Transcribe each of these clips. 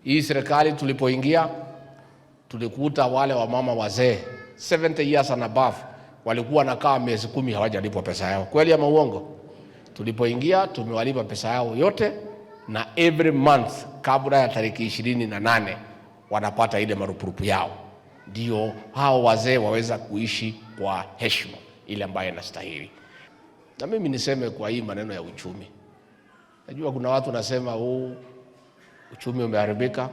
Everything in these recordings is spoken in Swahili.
Hii serikali tulipoingia, tulikuta wale wamama wazee 70 years and above walikuwa nakaa miezi 10 hawajalipwa pesa yao. Kweli ama uongo? Tulipoingia tumewalipa pesa yao yote, na every month kabla ya tariki 28 wanapata ile marupurupu yao, ndio hao wazee waweza kuishi kwa heshima ile ambayo inastahili. Na mimi niseme kwa hii maneno ya uchumi, najua kuna watu nasema huu uchumi umeharibika.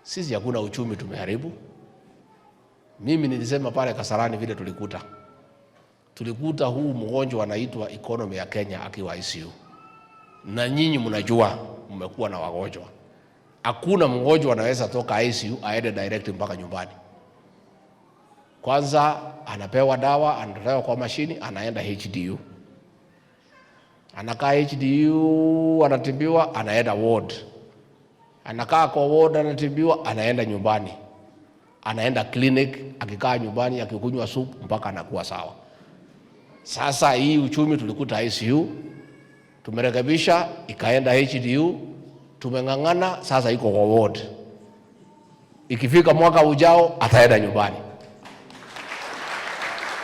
Sisi hakuna uchumi tumeharibu. Mimi nilisema pale Kasarani vile tulikuta huu mgonjwa anaitwa economy ya Kenya akiwa ICU, na nyinyi mnajua mmekuwa na wagonjwa. Hakuna mgonjwa anaweza toka ICU aende direct mpaka nyumbani. Kwanza anapewa dawa, anatolewa kwa mashini, anaenda HDU, anakaa HDU, anatibiwa, anaenda ward, anakaa kwa ward, anatibiwa, anaenda nyumbani, anaenda clinic, akikaa nyumbani akikunywa supu mpaka anakuwa sawa. Sasa hii uchumi tulikuta ICU, tumerekebisha ikaenda HDU, tumeng'ang'ana, sasa iko kwa ward. Ikifika mwaka ujao ataenda nyumbani,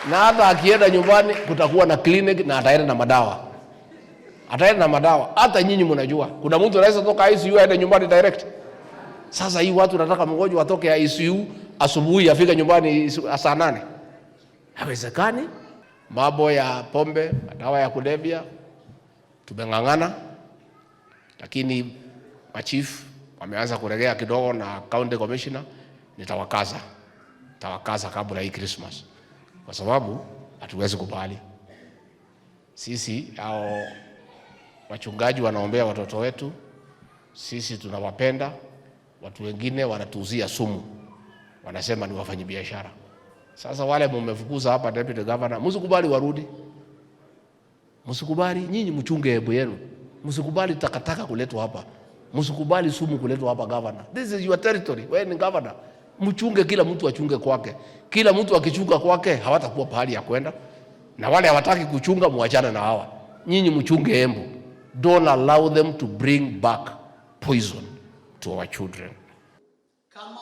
na hata akienda nyumbani kutakuwa na clinic na ataenda na madawa, ataenda na madawa. Hata nyinyi mnajua kuna mtu anaweza toka ICU aende nyumbani direct. Sasa hii watu nataka mgonjwa atoke ICU asubuhi afike nyumbani saa 8, hawezekani. Mambo ya pombe, madawa ya kulevya tumeng'ang'ana, lakini machief wameanza kuregea kidogo na county commissioner. Nitawakaza, nitawakaza kabla hii Christmas, kwa sababu hatuwezi kubali sisi au wachungaji wanaombea watoto wetu, sisi tunawapenda. Watu wengine wanatuuzia sumu, wanasema ni wafanyabiashara. Sasa wale mumefukuza hapa deputy governor, msikubali warudi, msikubali. Nyinyi mchunge Embu yenu, msikubali takataka kuletwa hapa, msikubali sumu kuletwa hapa. Governor, this is your territory, wewe ni governor. Mchunge, kila mtu achunge kwake. Kila mtu akichunga kwake hawatakuwa pahali ya kwenda, na wale hawataki kuchunga, muachane na hawa. Nyinyi mchunge Embu, don't allow them to bring back poison to our children. Kama